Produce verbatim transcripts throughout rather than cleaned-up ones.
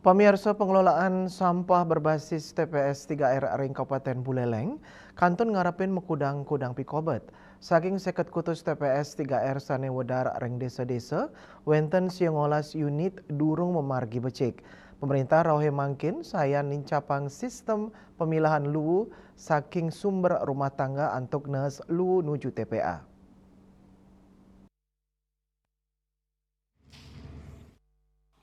Pamirsa, pengelolaan sampah berbasis T P S tiga R ring Kabupaten Buleleng kantun ngarepin makudang-kudang pikobet. Saking seket kutus T P S tiga R sane wedar ring desa-desa, wenten sia ngolas unit durung mamargi becik. Pemerintah rauhe mangkin sayan nincapang sistem pemilahan luu saking sumber rumah tangga antuk nes luu nuju T P A.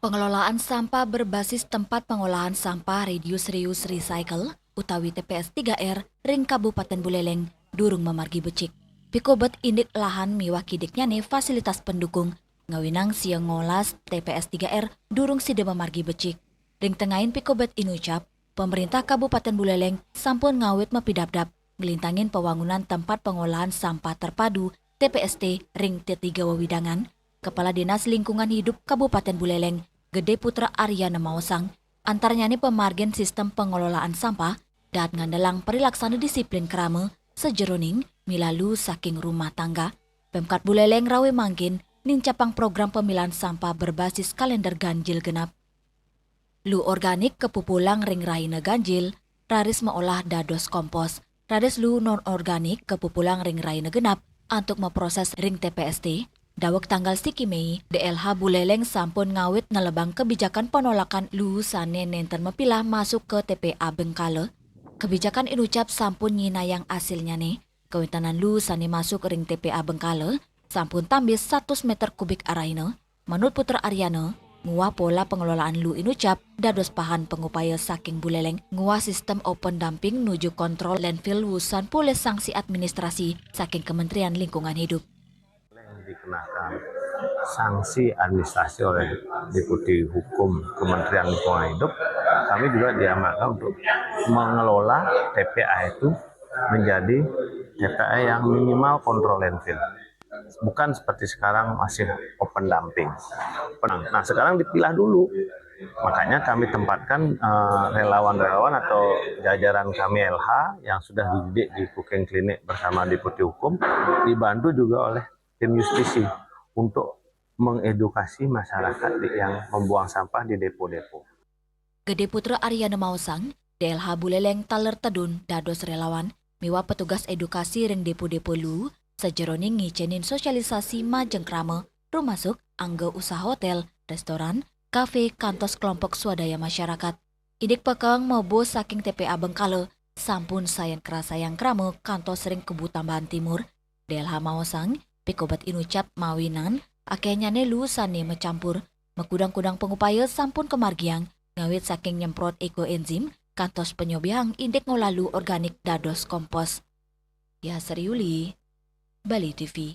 Pengelolaan sampah berbasis tempat pengolahan sampah reduce, reuse, recycle utawi T P S tiga R ring Kabupaten Buleleng durung mamargi becik. Pikobet indik lahan miwah kidiknyane fasilitas pendukung ngawinang sia ngolas T P S tiga R durung sida mamargi becik. Ring tengahin pikobet inucap, pemerintah Kabupaten Buleleng sampun ngawit mapidabdab nglintangin pawangunan tempat pengolahan sampah terpadu, T P S T, ring tetiga wewidangan. Kepala Dinas Lingkungan Hidup Kabupaten Buleleng, Gede Putra Aryana maosang, antarnyane pamargin sistem pengelolaan sampah daat ngandelang parilaksana disiplin krama sajeroning milah luu saking rumah tangga. Pemkat Buleleng rauhe mangkin nincapang program pemilahan sampah berbasis kalender ganjil genap. Luu organik kapupulang ring rahina ganjil, raris maolah dados kompos, raris luu non-organik kapupulang ring rahina genap antuk maproses ring T P S T. Daweg tanggal siki Mei, D L H Buleleng sampun ngawit nelebang kebijakan penolakan luu sane nenten mapilah masuk ke T P A Bengkala. Kebijakan inucap sampun nyinayang asilnyane, kawentenan luu sane masuk ring T P A Bengkala sampun tambis satus meter kubik arahina. Manut Putra Aryana, nguah pola pengelolaan luu inucap dados pahan pangupaya saking Buleleng nguah sistem open dumping nuju kontrol landfill wusan polih sanksi administrasi saking Kementerian Lingkungan Hidup. Dikenakan sanksi administrasi oleh Deputi Hukum Kementerian Lingkungan Hidup, kami juga diamankan untuk mengelola T P A itu menjadi T P A yang minimal kontrol landfill. Bukan seperti sekarang masih open dumping. Nah, sekarang dipilah dulu. Makanya kami tempatkan, eh, relawan-relawan atau jajaran kami L H yang sudah dididik di Cooking Clinic bersama Deputi Hukum, dibantu juga oleh tim justisi untuk mengedukasi masyarakat di, yang membuang sampah di depo-depo. Gede Putra Aryana maosang, D L H Buleleng taler tedun dados relawan miwah petugas edukasi ring depo-depo luu, sajeroning ngicenin sosialisasi majeng krama, rumasuk angga usaha hotel, restoran, kafe, kantos kelompok swadaya masyarakat. Indik pekeng mabus saking T P A Bengkala sampun sayan krasayang krama kantos ring Kebu Tambahan Timur. D L H maosang, pikobet inucap mawinan akehnyane luu sane macampur. Makudang-kudang pangupaya sampun kamargiang, ngawit saking nyemprot ekoenzim kantos panyobihang indik ngolah luu organik dados kompos. Yah Sri Yuli, Bali T V.